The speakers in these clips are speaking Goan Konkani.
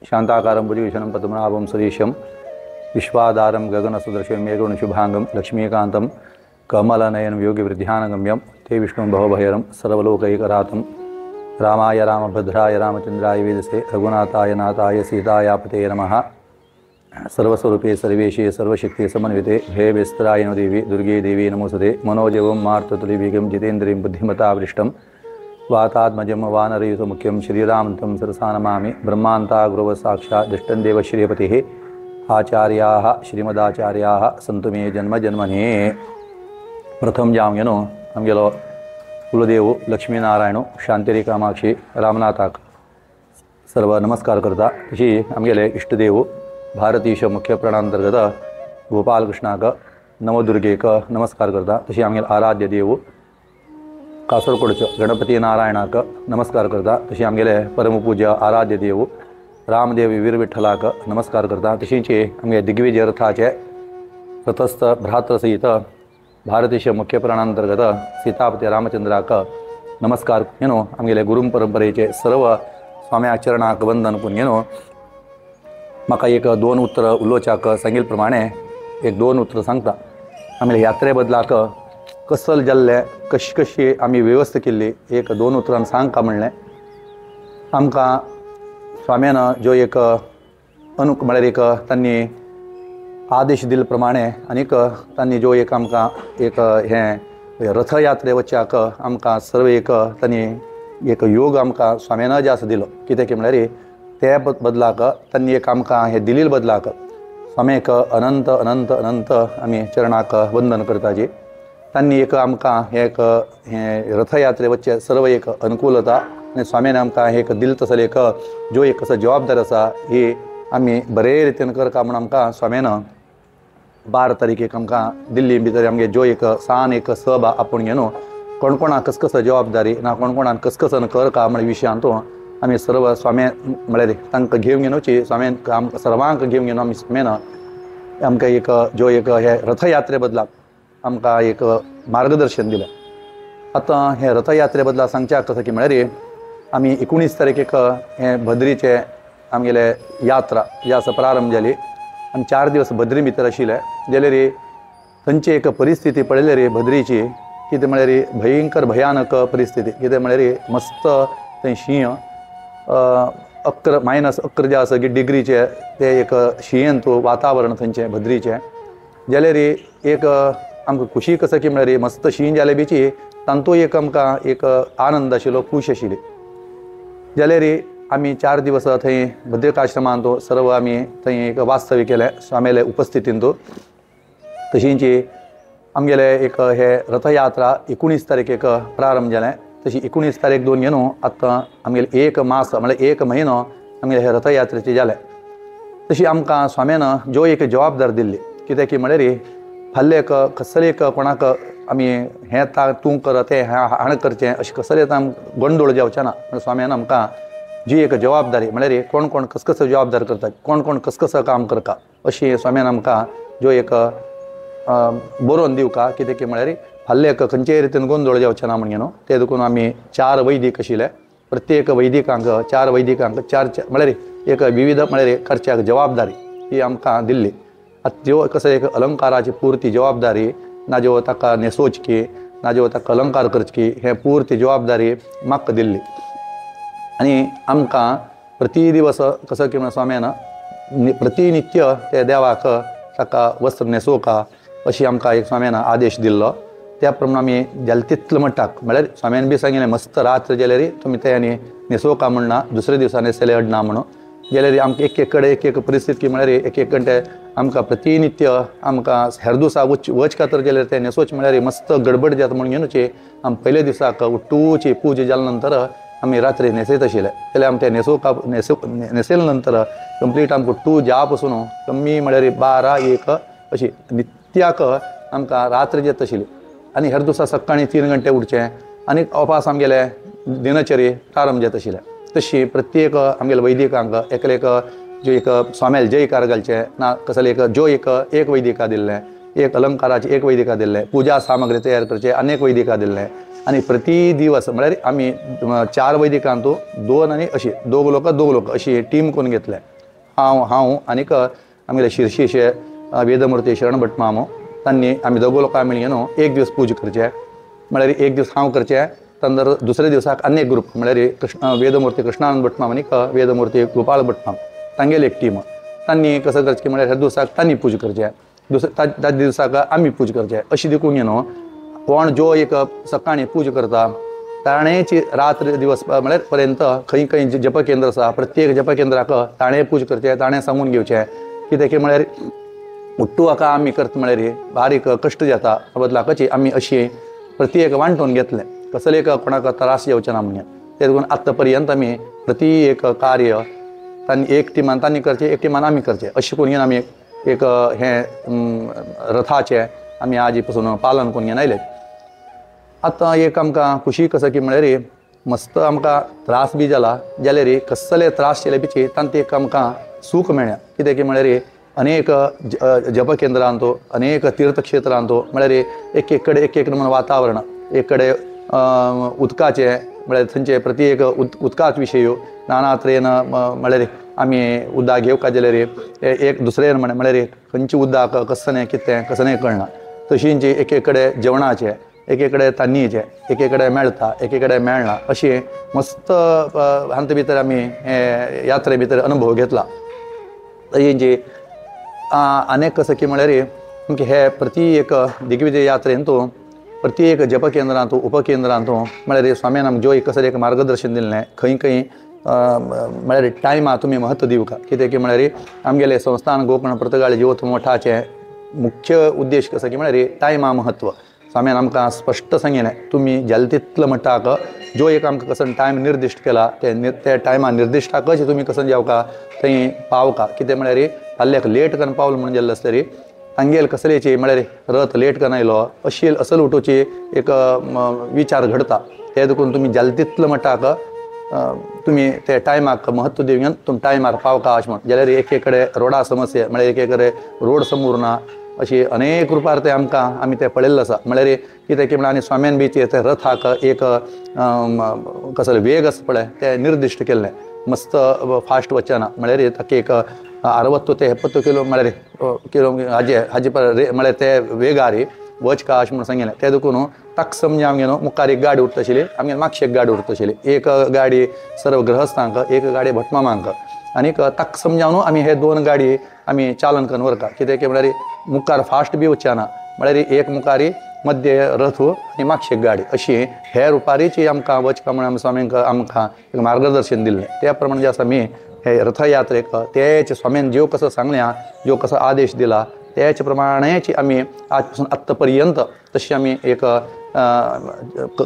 शांताकारं भुजगभूषणं पद्मनाभं सुरेशं विश्वाधारं गगनसदृशं मेघवर्णशुभांगं लक्ष्मीकान्तं कमलनयनं योगिवृद्ध्यानगम्यं ते विष्णुं भवभयरं सर्वलोकैकरातं रामाय रामभद्राय रामचंद्राय वेदसे रघुनाथाय नाथाय सीतायापते नमः। सर्वस्वरूपे सर्वेशे सर्वशक्ति समन्विते भयविस्तराय नो देवी दुर्गे देवी नमोस्तुते। मनोजवं मार्ततुलिवेगं जितेन्द्रियं बुद्धिमतावृष्टं वातात्मजं वानरयुतमुख्यं श्रीरामतं सरसा नमामि। ब्रह्मान्तागुरवसाक्षात् दृष्टं श्रीपतिः आचार्याः श्रीमदाचार्याः सन्तु मे जन्म जन्मने। प्रथम जावं आमगेलो कुलदेव लक्ष्मीनारायण शांतेरी कामाक्षी रामनाथाक सर्व नमस्कार करता। तशी आमगेले इष्टदेव भारतीश मुख्य प्राणांतर्गत गोपालकृष्णाक नवदुर्गेक नमस्कार करता। तशी आमगेले आराध्य देव कासरकोडचो गणपती नारायणाक नमस्कार करता। तशी आमगेले परमपूज्य आराध्य देव रामदेव वीरविठ्ठलाक नमस्कार करता। तशींचे आमगे दिग्विजय रथाचे रथस्थ भ्रातृसहित भारतीश मुख्य प्राणांतर्गत सीतापती रामचंद्राक नमस्कार घेवन आमगेले गुरु परंपरेचे सर्व स्वाम्या चरणाक वंदन करून घेवन म्हाका एक दोन उतरां उलोवच्याक सांगिल्ले प्रमाणे एक दोन उतरां सांगता। आमगेले यात्रे बदलाक कसल जाल्लें कशी कशी आमी वेवस्था केल्ली एक दोन उतरान सांगका म्हणलें। आमकां स्वाम्यान ज्यो एक म्हळ्यार एक तांणी आदेश दिल्ले प्रमाणे आनीक तांणी ज्यो एक आमकां एक हें रथयात्रे वचच्याक आमकां सर्व एक तांणी एक योग आमकां स्वाम्यान जे आसा दिलो कित्याक म्हळ्यार ते बदलाक तांणी एक आमकां हें दिल्ले बदलाक स्वाम्याक अनंत अनंत अनंत आमी चरणाक वंदन करताची। तांणी एक आमकां एक हें रथयात्रे वचचें सर्व एक अनुकूलता आनी स्वाम्यान आमकां एक दिल्ले तसले एक ज्यो एक कसो जबाबदारी आसा ही आमी बरे रितीन करता म्हूण आमकां स्वाम्यान 12 तारखेक आमकां दिल्ली भितर आमगे ज्यो एक सान एक सभा आपोवन घेवन कोण कोणाक कस कसो जबाबदारी ना कोण कोणाक कस कसन करका म्हळ्या विशयांत आमी सर्व स्वाम्या म्हळ्यार तांकां घेवन घेवची स्वाम्यान आमकां सर्वांक घेवन घेवन आमी स्वाम्यान आमकां एक ज्यो एक हे रथयात्रे बदलाक आमकां एक मार्गदर्शन दिलें। आतां हे रथयात्रे बदला सांगच्याक कसं की म्हळ्यार आमी 19 तारखेक हे भद्रीचे आमगेले यात्रा जी आसा प्रारंभ जाली। आमी 4 दिवस भद्री भितर आशिल्ले जाल्यार थंयची एक परिस्थिती पळयली भद्रीची कितें म्हळ्यार भयंकर भयानक परिस्थिती कितें म्हळ्यार मस्त थंय शीं -11 जे आसा की डिग्रीचे ते एक शिंयेंत वातावरण थंयचें भद्रीचें जाल्यार एक आमकां खुशी कसं की म्हळ्यार मस्त शीं जालें बीची तांतूय एक आमकां एक आनंद आशिल्लो खूश आशिल्ली। जाल्यार आमी 4 दिवस थंय भद्रिकाश्रमांत सर्व आमी थंय एक वास्तव्य केलें स्वाम्याले उपस्थितींत। तशींची आमगेले एक हे रथयात्रा 19 तारखेक प्रारंभ जालें। तशी 19 तारीख दोन घेवन आतां आमगेले एक मास म्हळ्यार एक म्हयनो आमगेले हे रथयात्रेचे जालें। तशी आमकां स्वाम्यान ज्यो एक जबाबदारी दिल्ली कित्याक की म्हळ्यार फाल्यां एक कसले एक कोणाक आमी हें तूं कर तें हाण करचें अशें कसलें आमकां गोंदोळ जावचें ना। पूण स्वाम्यान आमकां जी एक जबाबदारी म्हळ्यार कोण कोण कस कसो जबाबदार करता कोण कोण कस कसो काम करता अशी स्वाम्यान आमकां ज्यो एक बरोवन दिवका कित्याक की म्हळ्यार फाल्यां एक खंयचेय रितीन गोंदोळ जावचें ना म्हण न्हू ते देखून आमी 4 वैदीक आशिल्ले प्रत्येक वैदिकांक 4 वैदिकांक 4 म्हळ्यार एक विविध म्हळ्यार करच्याक जबाबदारी ही आमकां दिल्ली। आतां ज्यो कसो एक अलंकाराची पुर्ती जबाबदारी ना ज्यो ताका न्हेसोवची ना ज्यो ताका अलंकार करची हें पुर्ती जबाबदारी म्हाका दिल्ली। आनी आमकां प्रति दिवस कसो की स्वाम्यान प्रतिनित्य ते देवाक ताका वस्त्र न्हेसोवका अशी आमकां एक स्वाम्यान आदेश दिल्लो। त्या प्रमाणे आमी जालें तितलें मट्टाक म्हळ्यार स्वाम्यान बी सांगिल्लें मस्त रात्र जाल्यार तुमी ते आनी न्हेसोवका म्हण ना दुसऱ्या दिवसा न्हेसले अडना म्हणून जाल्यार आमकां एक एक कडेन एक एक परिस्थिती म्हळ्यार एक एक घंटे आमकां प्रतिनित्य आमकां हेर दिवसा वच खातीर जाल्यार तें न्हेसोवचें म्हळ्यार मस्त गडबड जाता म्हूण घेवनूच आमी पयल्या दिसाक उठूची पूजा जाल्या नंतर आमी रात्री न्हेसयत आशिल्ले। जाल्यार आमी तें न्हेसोवका न्हेसयले नंतर कंप्लीट आमकां टू ज्या पसून कमी म्हळ्यार 12 1 अशी नित्याक आमकां रात्र जाता आशिल्ली। आनी हेर दिवसा सकाळीं 3 घंटे उठचें आनी उपास आमगेले दिनचर्ये प्रारंभ जाता आशिल्ले। तशी प्रत्येक आमगेले वैदिकांक एकले एक ज्यो एक स्वाम्याल जयकार घालचें ना कसले एक ज्यो एक एक वैदिका दिल्लें एक अलंकाराचे एक वैदिका दिल्लें पूजा सामग्री तयार करचे अनेक वैदिका दिल्लें आनी प्रति दिवस म्हळ्यार आमी 4 वैदिकांतू 2 आनी अशी दोग लोक अशी टीम करून घेतले। हांव हांव आनीक आमगेले शिरशीशे वेदमूर्ती शरण भट मामो तांणी आमी दोगो लोकां मेळून न्हू एक दीस पूजा करचे म्हळ्यार एक दीस हांव करचे तंदर दुसऱ्या दिवसाक आनी एक ग्रुप म्हळ्यार कृष्ण वेदमूर्ती कृष्णानंद भटमाम आनीक वेदमूर्ती गोपाळ भटमाम तांगेली एक टीम तांणी कसं करचें म्हळ्यार ह्या दिवसाक तांणी पूजा करचें दुसऱ्या त्या दिवसाक आमी पूजा करचें अशी देखून न्हू कोण जो एक सकाळी पूजा करता ताणेची रात्र दिवस म्हळ्यार पर्यंत खंय खंय जप केंद्र आसा प्रत्येक जप केंद्राक ताणें पूजा करचें ताणें सांगून घेवचें कितें की म्हळ्यार उट्टू हाका आमी करता म्हळ्यार बारीक कश्ट जाता बदलाकची आमी अशी प्रत्येक वांटून घेतलें कसले एक कोणाक त्रास येवचें ना म्हणून ते देखून आतां पर्यंत आमी प्रति एक कार्य तांणी एक टिमान तांणी करचें एक टिमान आमी करचें अशें करून आमी एक हें रथाचें आमी आजी पसून पालन करून घेवन आयले. आतां एक आमकां खुशी कसं की म्हळ्यार मस्त आमकां त्रास बी जाला जाल्यार कसले त्रास केले पिची तांतूं एक आमकां सूख मेळ्ळें कितें की म्हळ्यार अनेक जप केंद्रांतो अनेक तीर्थक्षेत्रांतो म्हळ्यार एक एक कडेन एक एक नमुनो वातावरण एक कडेन उदकाचें म्हळ्यार थंयचे प्रति एक उदकाच विशय नाना तरेन म्हळ्यार आमी उदक घेवका जाल्यार एक दुसरें म्हळ्यार खंयचें उदक कसलें कितें कसलें कळना तशींच एक एक कडेन जेवणाचें एक एक कडेन तान्नीचें एक एक कडेन मेळटा एक एक कडेन मेळना अशें मस्त हांचे भितर आमी हे यात्रे भितर अनुभव घेतला. तशींच अनेक कसं की म्हळ्यार आमचे हे प्रति एक दिग्विजय यात्रेंतू प्रत्येक जप केंद्रांतू उपकेंद्रांतू म्हळ्यार स्वाम्यान आमकां ज्यो एक कसं एक मार्गदर्शन दिल्लें खंय खंय म्हळ्यार टायमा तुमी म्हत्व दिवका कितें की म्हळ्यार आमगेले संस्थान गोकर्ण पुर्तुगाळ ज्योत मठाचें मुख्य उद्देश कसं की म्हळ्यार टायमा म्हत्व स्वाम्यान आमकां स्पश्ट सांगिल्लें तुमी जालें तितलो मठाक जो एक आमकां कसो टायम निर्दिश्ट केला ते टायमा निर्दिश्टाकच तुमी कसो जावका थंय पावका कितें म्हळ्यार फाल्याक लेट करून पावलो म्हणून जाल्लो आसतरी तांगेल कसलेची म्हळ्यार रथ लेट करून आयलो अशी असल उठोवची एक विचार घडता ते देखून तुमी जालें तितलो मठाक तुमी ते टायमाक म्हत्व दिवन तुमी टायमार पावका अशें म्हण जाल्यार एक एक कडेन रोडा समस्या म्हळ्यार एक एक कडेन रोड समोर ना अशी अनेक रुपार ते आमकां आमी ते पळयल्लें आसा म्हळ्यार कितें की म्हळ्यार आनी स्वाम्यान बी ते रथाक एक कसलो वेग आसा पळय ते निर्दिश्ट केल्लें मस्त फास्ट वचना म्हळ्यार ताका एक 60 ते 70 किलो म्हळ्यार किलो हाजे हाजे पर म्हळ्यार ते वेगार वच का अशें म्हणून सांगिल्लें ते देखून ताका समजा आमगे न्हू मुखार एक गाडी उरता आशिल्ली आमगे मागशी एक गाडी उरता आशिल्ली एक गाडी सर्व गृहस्थांक एक गाडी भटमामांक आनीक ताका समजावन आमी हे दोन गाडी आमी चालन करून व्हरता कितें की म्हळ्यार मुखार फास्ट बी वचना म्हळ्यार एक मुखारी मध्य रथ आनी मागशी एक गाडी अशी हे रुपारीची आमकां वचका म्हणून आमी स्वामींक आमकां एक मार्गदर्शन दिल्लें त्या प्रमाणे जे आसा आमी हे रथयात्रेक तेच स्वामीन ज्यो कसो सांगलें ज्यो कसो आदेश दिला तेच प्रमाणेच आमी आज पासून आत्तां पर्यंत तशी आमी एक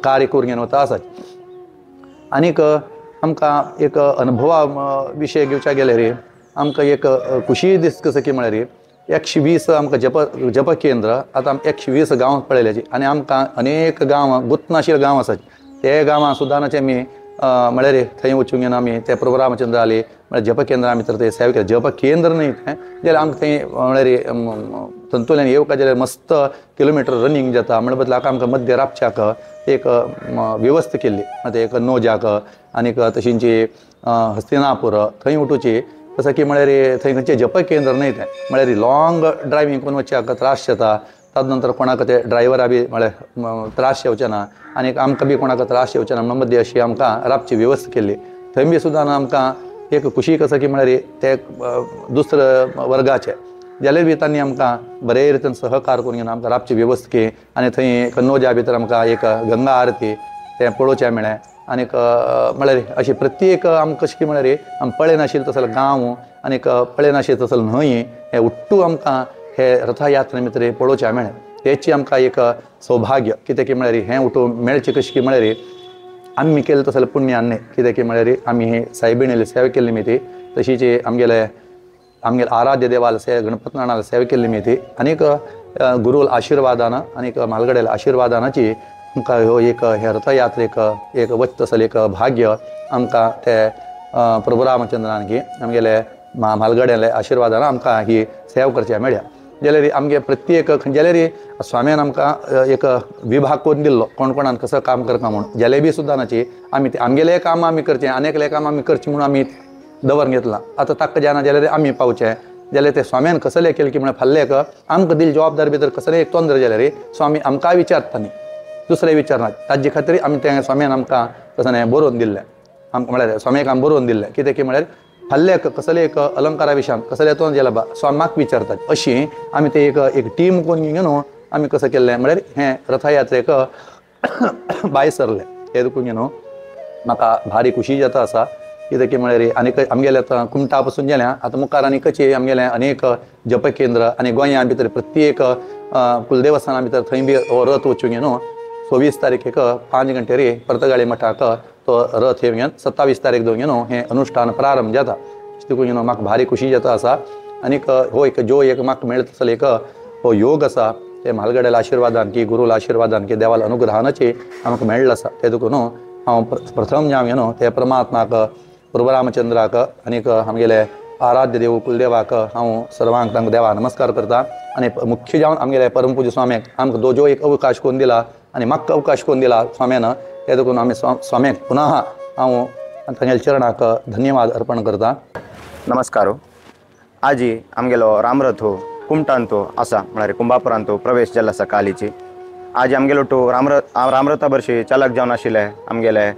कार्य करून घेवन वता आसात. आनीक आमकां एक अनुभवा विशय घेवच्या गेल्यार आमकां एक खुशी दीस कसं की म्हळ्यार 120 आमकां जप जप केंद्र आतां आमी 120 गांव पळयल्याची आनी आमकां अनेक गांव गुत्नाशील गांव आसात ते गांवां सुद्दां आमी म्हळ्यार थंय वचून घेवन आमी ते प्रभु रामचंद्र आली म्हळ्यार जप केंद्र आमी तर ते सेवा केली जप केंद्र न्हय तें जाल्यार आमकां थंय म्हळ्यार थंतुल्यान येवका जाल्यार मस्त किलोमिटर रनींग जाता म्हणल्या बदलाक आमकां मध्य राबच्याक एक वेवस्था केल्ली आतां एक नोजाक आनीक तशींची हस्तिनापूर थंय उठोवची तसं की म्हळ्यार थंय खंयचें जप केंद्र न्हय तें म्हळ्यार लॉंग ड्रायव्हींग करून वचच्याक त्रास जाता ताजे नंतर कोणाक ते ड्रायव्हरा बी म्हळ्यार त्रास येवचे ना आनीक आमकां बी कोणाक त्रास येवचे ना म्हणून मदीं अशी आमकां राबची वेवस्था केल्ली थंय बी सुद्दां आमकां एक खुशी कसं की म्हळ्यार ते दुसऱ्या वर्गाचे जाल्यार बी तांणी आमकां बरे रितीन सहकार करून घेवन आमकां राबची वेवस्था केली आनी थंय कन्नौजा भितर आमकां एक गंगा आरती तें पळोवचें मेळ्ळें आनीक म्हळ्यार अशी प्रत्येक आमकां कशें की म्हळ्यार आमी पळयनाशिल्लें तसलो गांव आनीक पळयनाशिल्लें तसलो न्हंय हें उट्टू आमकां हे रथयात्रे भितर पळोवचें मेळ्ळें तेची आमकां एक सौभाग्य कितें की म्हळ्यार हें उठून मेळचें कशें की म्हळ्यार आमी केलें तसलें पुण्यान न्हय कितें की म्हळ्यार आमी हे सायबिणीली सेवा केल्ली न्ही ती तशीच आमगेले आमगेले आराध्य देवाल से गणपत नाणाल सेवा केल्ली न्ही ती आनीक गुरूल आशिर्वादान आनीक म्हालगड्याल्या आशिर्वादानाची आमकां ह्यो एक हे रथयात्रेक एक वचत तसलें एक भाग्य आमकां ते प्रभु रामचंद्रान की आमगेले म्हालगड्याले आशिर्वादान आमकां ही सेवा करची मेळ्ळ्या. जाल्यार आमगे प्रत्येक जाल्यार स्वाम्यान आमकां एक विभाग करून दिल्लो कोण कोणान कसो काम करता म्हूण जाल्यार बी सुद्दां नाची आमी ते आमगेलें काम आमी करचें आनी एकलें काम आमी करचें म्हणून आमी दवर घेतला. आतां ताका जायना जाल्यार आमी पावचें जाल्यार ते स्वाम्यान कसलें केलें की म्हळ्यार फाल्लें एक आमकां दिल जबाबदारी भितर कसलें एक तोंद्र जाल्यार स्वामी आमकांय विचारता न्ही, दुसरें विचारना. ताजे खातीर आमी तें स्वाम्यान आमकां कसलें हें बरोवन दिल्लें, आमकां म्हळ्यार स्वाम्याक आमी बरोवन दिल्लें कितें की म्हळ्यार फाल्लें एक कसलें एक अलंकारा विशयान कसलें तोंड जाल्यार बा स्वाम्याक विचारतात. अशी आमी ते एक एक टीम करून न्हू आमी कसं केल्लें म्हळ्यार हें रथयात्रेक भायर सरलें. हें देखून न्हू म्हाका भारी खुशी जाता आसा कितें की म्हळ्यार आनीक आमगेलें आतां कुमटा पसून गेलें आतां मुखार आनी कशी आमगेलें अनेक जपकेंद्र आनी गोंया भितर प्रत्येक कुलदेवस्थाना भितर थंय बी हो रथ वचूंक न्हू 26 तारखेक 5 घंटेर पर्तगाळी मठाक तो रथ हे घेवन 27 तारीख दोन न्हू हें अनुष्ठान प्रारंभ जाता. देखून न्हू म्हाका भारी खुशी जाता आसा. आनीक हो एक जो एक म्हाका मेळटा तसलो एक हो योग आसा ते म्हालगड्याल्या आशिर्वादान की गुरूला आशिर्वादान की देवाला अनुग्रहानाचे आमकां मेळ्ळो आसा. ते देखून न्हू हांव प्रथम जावं न्हू ते परमात्माक प्रभु रामचंद्राक आनीक आमगेले आराध्य देव कुलदेवाक हांव सर्वांक तांकां देवा नमस्कार करता. आनी मुख्य जावन आमगेले परमपूज्य स्वाम्याक आमकां जो एक अवकाश करून दिला आनी म्हाका अवकाश करून दिला स्वाम्यान, ते देखून आमी स्वाम्याक पुनः हांव तांगेल्या चरणाक धन्यवाद अर्पण करता. नमस्कार. आजी आमगेलो रामरथ कुमटांतो आसा म्हळ्यार कुंभापुरांतो प्रवेश जाल्लो आसा कालीची. आज आमगेलो तो रामरथा बरशी चालक जावन आशिल्ले आमगेले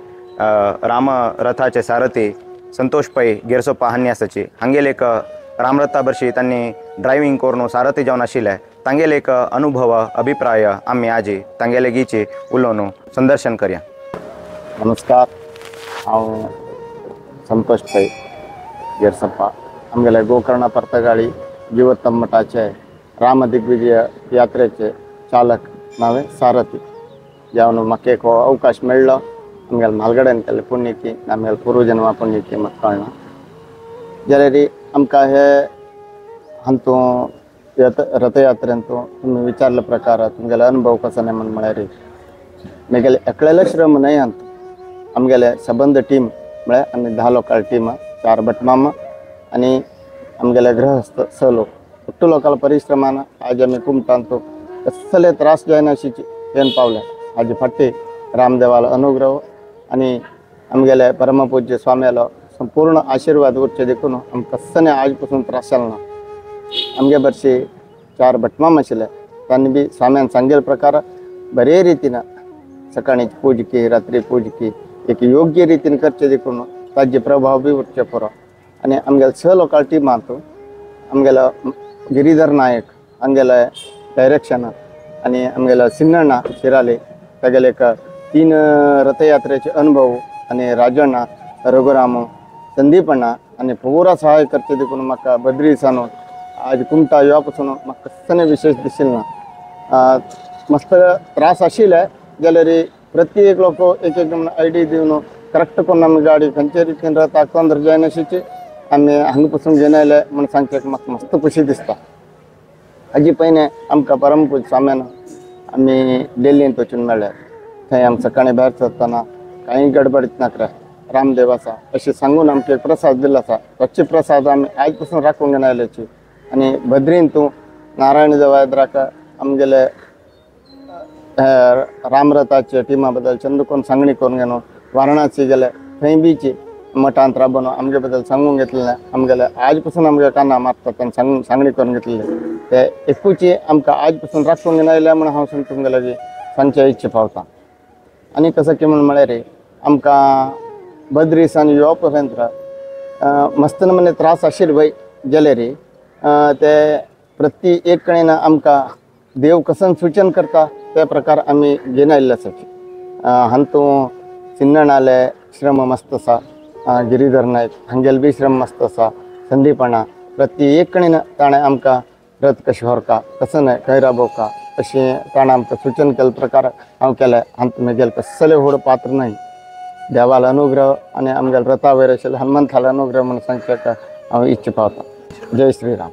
रामरथाचे सारथी संतोष पै गेरसोप्पा हांणी आसाची. हांगेले एक रामरथा बरशी तांणी ड्रायव्हिंग करून सारथी जावन आशिल्ले तांगेले एक अनुभव अभिप्राय आमी आजी तांगेले गीची उलोवन संदर्शन करया. नमस्कार, हांव संतोष पै गेरसप्पा. आमगेले गोकर्ण पर्तगाळी जीवोत्तम मठाचे राम दिग्विजय यात्रेचे चालक नावे सारथी. जावन म्हाका एक अवकाश मेळ्ळो आमगेले म्हालगड्यान केल्ले पुण्यकी आमगेले पूर्वजन्मा पुण्यकी म्हाका कळना जाल्यार आमकां हे हातूं रथयात्रेंतू तुमी विचारले प्रकार तुमगेले अनुभव कसो न्ही म्हण म्हळ्यार म्हगेले एकल्याले श्रम न्हय हातूं आमगेले सबंद टीम म्हळ्यार आमी 10 लोकां टीम 4 भटमामा आनी आमगेले गृहस्थ 6 लोक ಒಟ್ಟು लोकांच्या परिश्रमान आज आमी कुमटांत कसले त्रास जायनाशिचे येवन पावले. आज फाटी रामदेवालो अनुग्रह आनी आमगेले परमपूज्य स्वाम्यालो संपूर्ण आशीर्वाद उरचे देखून आमकां कसले आज पसून त्रास जालो ना. आमगे बरशी 4 भटमाम आशिल्ले तांणी बी स्वाम्यान सांगेल प्रकार बरे रितीन सकाळी पूजकी रात्री पूजकी एक योग्य रितीन करचे देखून ताजे प्रभाव बी उरचे पुरो. आनी आमगेले 6 लोकां टिमांत आमगेलो गिरिधर नायक हांगेले डायरेक्शन आनी आमगेलो सिन्नण्णा शिराले तागेले एक 3 रथयात्रेचे अनुभव आनी राजण्णा रघुराम संदीपण्णा आनी पुरा सहाय करचे देखून म्हाका बद्री सानू आज कुमटा येवा पासून म्हाका कसलें विशेष दिशिल्लें ना. मस्त त्रास आशिल्ले जाल्यार प्रत्येक लोक एक एक I D दिवन करेक्ट करून आमी गाडी खंयचे रितीन रथाक तोंदर जायनाशिची आमी हांगा पसून घेवन आयले म्हूण सांगचें म्हाका मस्त खुशी दिसता. हाजी पयलें आमकां परमपूज्य स्वाम्यान आमी दिल्लींत वचून मेळ्ळे. थंय आमी सकाळीं भायर सरतना कांय गडबडीत नाका रामदेव आसा अशें सांगून आमकां एक प्रसाद दिल्लो आसा. तोच प्रसाद आमी आयज पसून राखूंक घेवन आयल्याची. आनी बद्रीन तूं नारायण देवाद्राक आमगेले रामरथाचे टिमा बद्दल चंद्रकोन सांगणी करून घेवन वाराणसी गेले थंय बीची मठांत राबोवन आमगे बद्दल सांगून घेतलें. आमगेले आज पसून आमगे काना मारतात आनी सांगणी करून घेतलेले ते एकूच आमकां आज पसून राखून घेवन आयले म्हूण हांव तुमगे लागीं सांगचे इच्छे पावता. आनी कसो की म्हूण म्हळ्यार आमकां बद्रीसान येवप पर्यंत मस्त नमुने त्रास आशिल्ले वय जाल्यार ते प्रति एक कडेन आमकां देव कसन सूचन करता त्या प्रकार आमी घेवन आयिल्ले आसाची. हातूं सिन्नणाले श्रम मस्त आसा, गिरिधर नायक हांगेले बी श्रम मस्त आसा, संदीपणा प्रति एक कडेन ताणें आमकां रथ कशें व्हरका कसो न्हय खंय राबोवका अशें ताणें आमकां सूचन केल्ले प्रकार हांव केलें. हातूंत म्हगेलें कसलें व्हड पात्र न्हय. देवालो अनुग्रह आनी आमगेले रथा वयर आशिल्ले हनुमंतालो अनुग्रह म्हूण सांगचें हांव इच्छा पावता. जय श्रीराम.